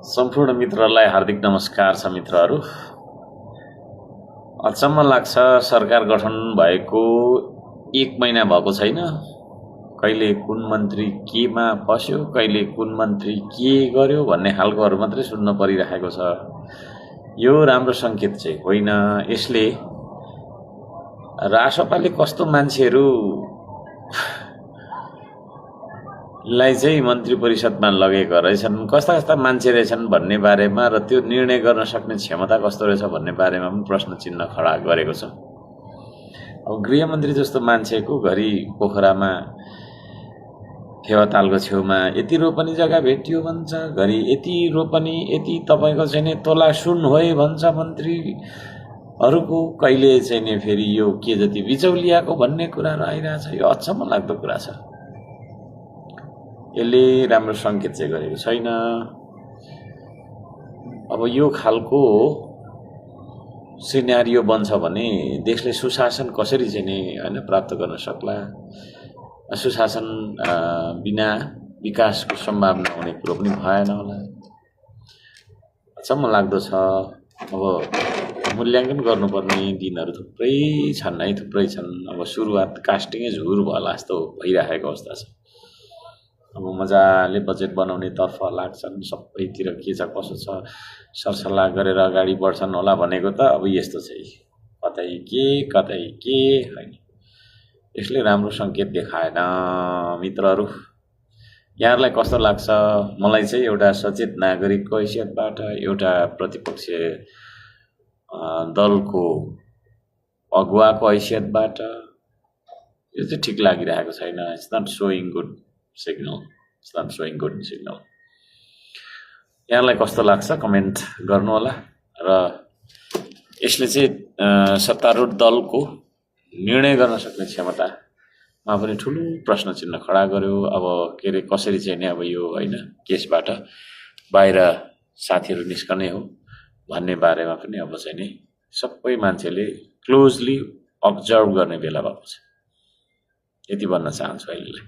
सम्पूर्ण मित्रलाई हार्दिक नमस्कार छ। मित्रहरू, अचम्म लाग्छ, सरकार गठन भएको 1 महिना भएको छैन, कहिले कुन मन्त्री केमा फस्यो, कहिले कुन मन्त्री के गर्यो भन्ने खालकोहरू मात्रै सुन्न परिरहेको छ। यो राम्रो संकेत चाहिँ होइन। यसले रासपाले कस्तो मान्छेहरू लाई चाहिँ मन्त्री परिषदमा लगेका रहेछन्, कस्ता कस्ता मान्छे रहेछन् भन्ने बारेमा र त्यो निर्णय गर्न सक्ने क्षमता कस्तो रहेछ भन्ने बारेमा पनि प्रश्न चिन्ह खडा गरेको छ। अब गृहमन्त्री जस्तो मान्छेको घरि पोखरामा फेवातालको छेउमा यति रोपनी जग्गा भेटियो भन्छ, घरि यति रोपनी, यति तपाईँको चाहिँ नि तोला सुन होए भन्छ मन्त्रीहरूको। कहिले चाहिँ नि फेरि यो के जति बिचौलियाको भन्ने कुराहरू आइरहेछ। यो अचम्म लाग्दो कुरा छ। यसले राम्रो संकेत चाहिँ गरेको छैन। अब यो खालको सिनेरियो बन्छ भने देशले सुशासन कसरी चाहिँ नि हैन प्राप्त गर्न सक्ला। सुशासन बिना विकासको सम्भावना हुने कुरो पनि भएन होला। अचम्म लाग्दो छ। अब मूल्याङ्कन गर्नुपर्ने दिनहरू थुप्रै छन् है, थुप्रै छन्। अब सुरुवात कास्टिङै झुर भयो जस्तो भइरहेको अवस्था छ। अब मजाले बजेट बनाउने तर्फ लाग्छन्, सबैतिर के छ कसो छ सरसल्लाह गरेर अगाडि बढ्छन् होला भनेको त अब यस्तो चाहिँ कतै के हैन। यसले राम्रो संकेत देखाएन। मित्रहरू, यहाँहरूलाई कस्तो लाग्छ? मलाई चाहिँ एउटा सचेत नागरिकको हैसियतबाट, एउटा प्रतिपक्षीय दलको अगुवाको हैसियतबाट यो चाहिँ ठिक लागिरहेको छैन। It's not showing good signal. यहाँलाई कस्तो लाग्छ कमेन्ट गर्नु होला। र यसले चाहिँ सत्तारूढ दलको निर्णय गर्न सक्ने क्षमतामा पनि ठुलो प्रश्न चिन्ह खडा गर्यो। अब के अरे कसरी चाहिँ नि अब यो हैन केसबाट बाहिर साथीहरू निस्कने हो भन्ने बारेमा पनि अब चाहिँ नि सबै मान्छेले क्लोजली अब्जर्भ गर्ने बेला भएको छ। यति भन्न चाहन्छु अहिलेलाई।